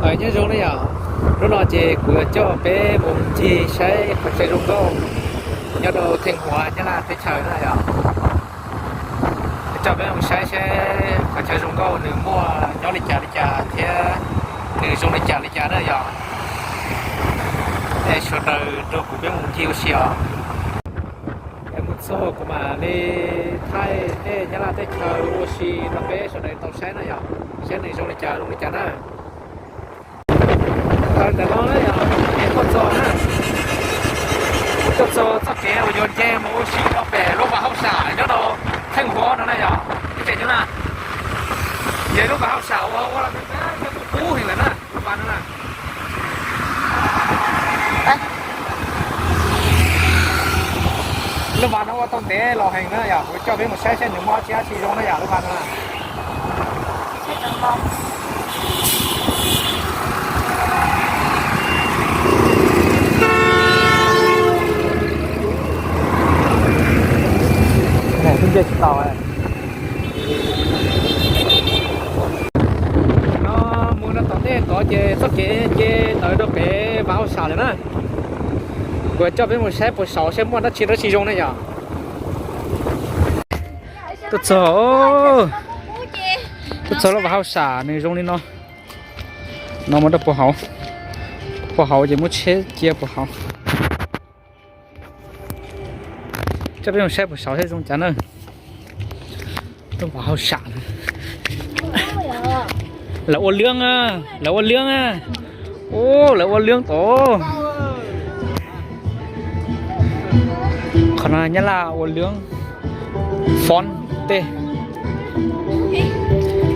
Nyob zoo na yom, hnub no ces kuv yuav coj peb mus ncig saib qhov chaw zoo nkauj nyob rau Theej Huav Nyab Laj teb chaws na yom. Coj peb mus saib saib qhov chaw zoo nkauj nws muaj nyob li cas li cas thiab nws zoo li cas li cas na yom. Es sawv daws nrog kuv peb mus ncig ua si os. Es mus txog kuv mam li thaij tej Nyab Laj teb chaws ua si rau peb sawv daws tau saib na yom, saib nws zoo li cas zoo li cas na. Tawm ntawm no na yom, es tuaj txog na, tuaj txog txoj kev uas yuav nce mus ua si rau pem lub Vaj Hauj Sam nyob rau Theej Huav no na yom. Ib tseem nyob na, yog lub Vaj Hauj Sam uas ua los nws kuj kub heev lawm na, lub vaj no na. Lub vaj no ua tau ntev los heev na yom, kuv coj peb mus saib saib nws muaj dab tsi dab tsi zoo na yom, lub vaj no na. Nce tsis tau. No mus rau tom ntej tod ces txoj kev nce tawm rau pem Vaj Hauj Sam lawm na. Kuv coj peb mus saib puas saud saib muaj dab tsi dab tsi zoo na yom. Tuaj txog, tuaj txog lub Vaj Hauj Sam nws zoo li no. No mus rau puas hauv, puas hauv ces muab tsheb cia puas hauv. Coj peb mus saib puas saud saib zoo cas na. Lub Vaj Hauj Sam, lawv ua lwb, lawv ua lwb, ua lawv ua lwb tod. Qhov no Nyab Laj ua lwb, font tej.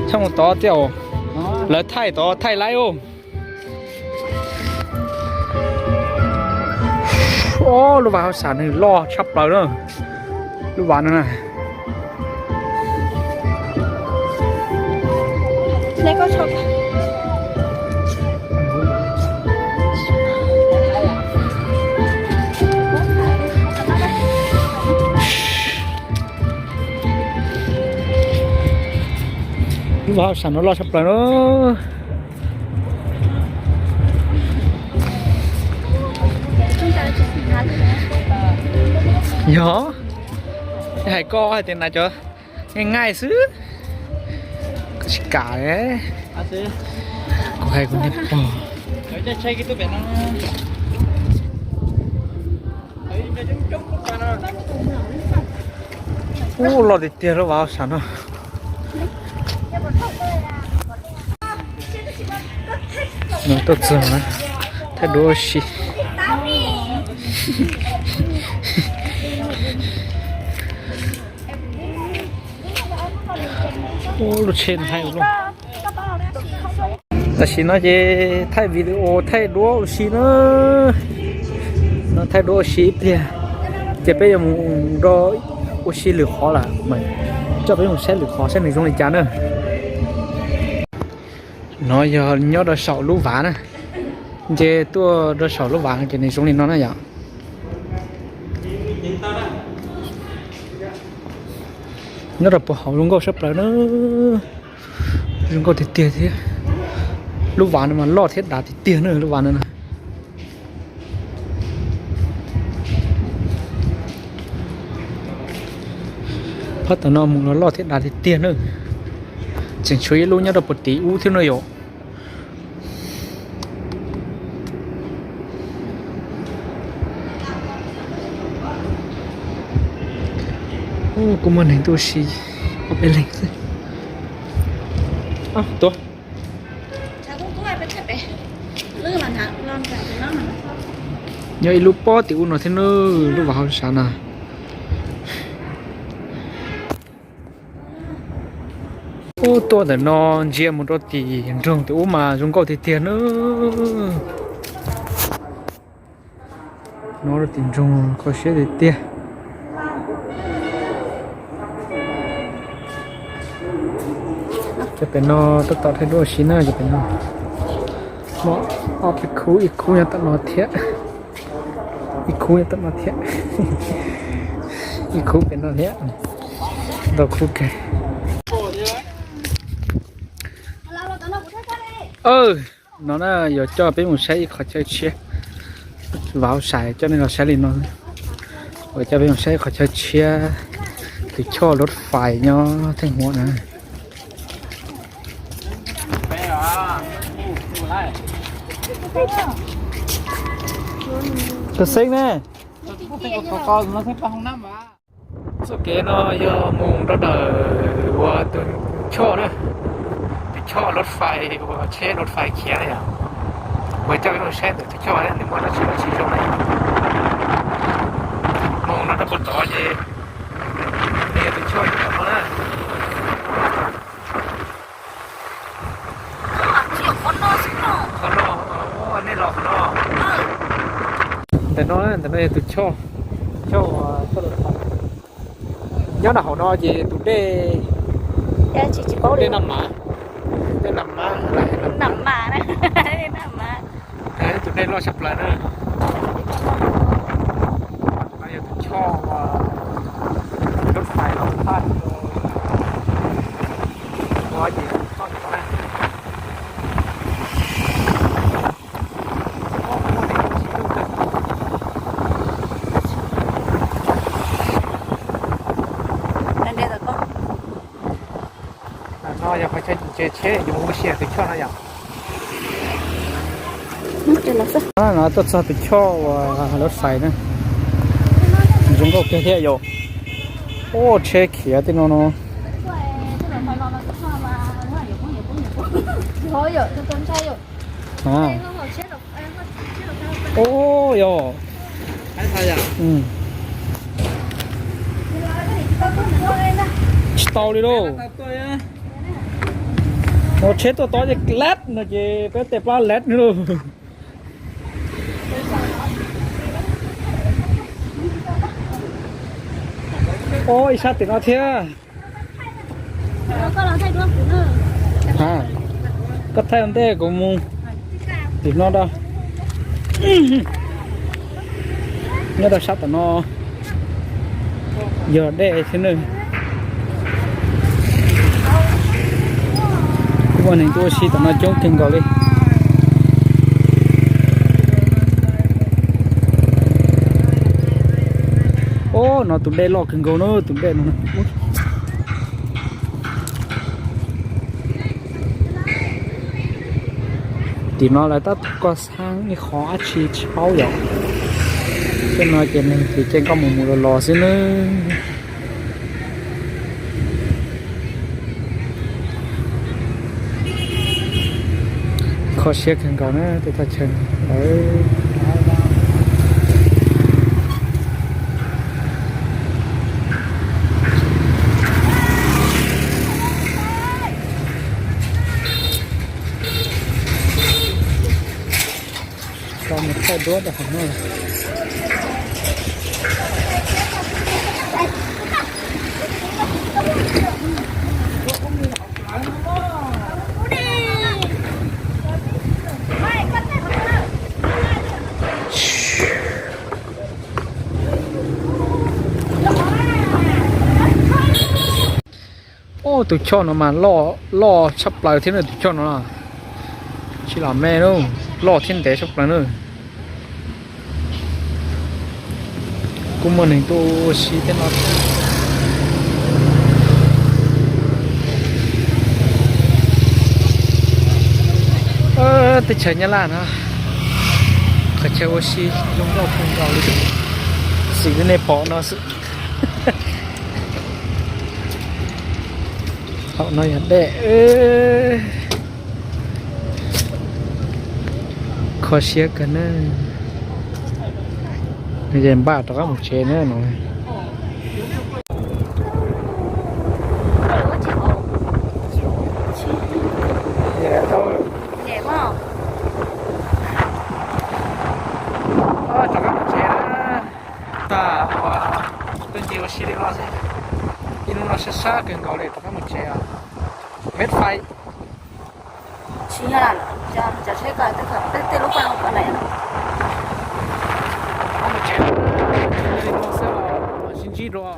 Txhob mus tod thiab, lawv thaij tod thaij laib os. Lub Vaj Hauj Sam nws loj tshaj plaws na. Lub vaj no na. Lub Vaj Hauj Sam no loj tshaj plaws na. Yog, hais koj hais tias na cov nqaij nqaij xwb, koj tsis kam. Kuv hais kuv niag pog. Ub, loj tiag tiag lub Vaj Hauj Sam no. No tuaj txog na, thaij duab ua si. Ub, lub tsheb thaij ua luaj. Tam sim no ces thaij video thaij duab ua si na. No thaij duab ua si ib pliag ces peb yuav mus rau ua si lwm qhov lawm mas, coj peb mus saib lwm qhov saib nws zoo li cas na. No yog nyob rau saum lub vaj na. Nce tuaj rau saum lub vaj no ces nws zoo li no na yom. Nyob rau puag hauv zoo nkauj sab plaws na. Zoo nkauj tiag tiag thiab. Lub vaj no mas loj thiab dav tiag tiag na lub vaj no na. Phab tom no mus los loj thiab dav tiag tiag na. Tseem tshuav ib lub nyob rau puag tim ub thiab na yom. Kuj muaj neeg tuaj ua si ob peb leeg xwb. Tuaj. Nyob ib lub pob tim ub no thiab na, lub vaj hauv sam na. Ub, tuaj ntawm no ntsia mus rau tim nroog tim ub mas zoo nkauj tiag tiag na. No rau tim nroog kho siab tiag tiag. Cov pem no tab tom thaij duab ua si na, cov pem no. Muaj ob peb khub, ib khub nyob tom no thiab. Ib khub nyob tom no thiab. Ib khub pem no thiab. Ntau khub kawg. No na, yuav coj peb mus saib ib qhov chaw tshiab. Vauv Sai coj nej los saib li no. Yuav coj peb mus saib ib qhov chaw tshiab, tus choj lub fais nyob Theej Huam na. Tus xeeb ne. Txoj kev no yog mus rau ntawm uas tus choj na, tus choj lub fais uas tsheb lub fais khiav na yom. Uas coj peb mus saib ntawm tus choj nws muaj dab tsi dab tsi zoo na. Mus no rau puag tod ces nws yog tus choj no na. Qhov no, nej los qhov no. Ntawm no, ntawm no yog tus choj, tus choj uas nyob nram hauv no ces tus dej, dej Naj Mav, dej Naj Mav, Naj Mav, dej Naj Mav. Tus dej loj tshaj plaws na. No yog tus choj uas lub fais los thaj ua ces txoj no na. No yog qhov chaw ntses tsheb yuav mus ua si tus choj no yom. No tuaj txog tus choj uas lub fais na. Zoo nkauj kawg thiab yom. Ua tsheb khiav tej no no. Ua yog. Tsis tau li lauj. Ua tsheb tuaj tod ces lab no ces peb tej plab lab no lauj. Ua ib sab tim no thiab. Koj thaij ua ntej kuv mus tim no rau. Nyob rau sab tom no yog dej thiab na. Ua neeg tuaj ua si tom no coob kawg nkaus li. Ub, no tus dej loj kawg nkaus na, tus dej no. Tim no lawv tab tom koj xab ib qho dab tsi tsis paub yom. Tej no ces neeg ces koj mus mus los los xwb nawb. Kho siab kawg nkaus na tej thaj chaw. Tau mus thaij duab rau hauv no. Ub, tus choj no mas loj, loj tshaj plaws thiab na tus choj no. Tsis lam me loj thiab ntev tshaj plaws na. Kuj muaj neeg tuaj ua si tej no. Teb chaws Nyab Laj no qhov chaw ua si zoo nkauj kawg nkaus li. Xws li nej pom no xwb. Hauv no yog dej. Kho siab kawg na. Ces npaj rov qab mus tsev na no. Rov qab mus tsev na. Tag ua tuaj nce ua si li no xwb. Ib hnub no sab sab kawg nkaus li, rov qab mus tsev os. Meb fais. Tsis yog, cov tsheb ko tej lub paj ko na. Rov qab mus tsev, li no xwb, sib ntsib dua.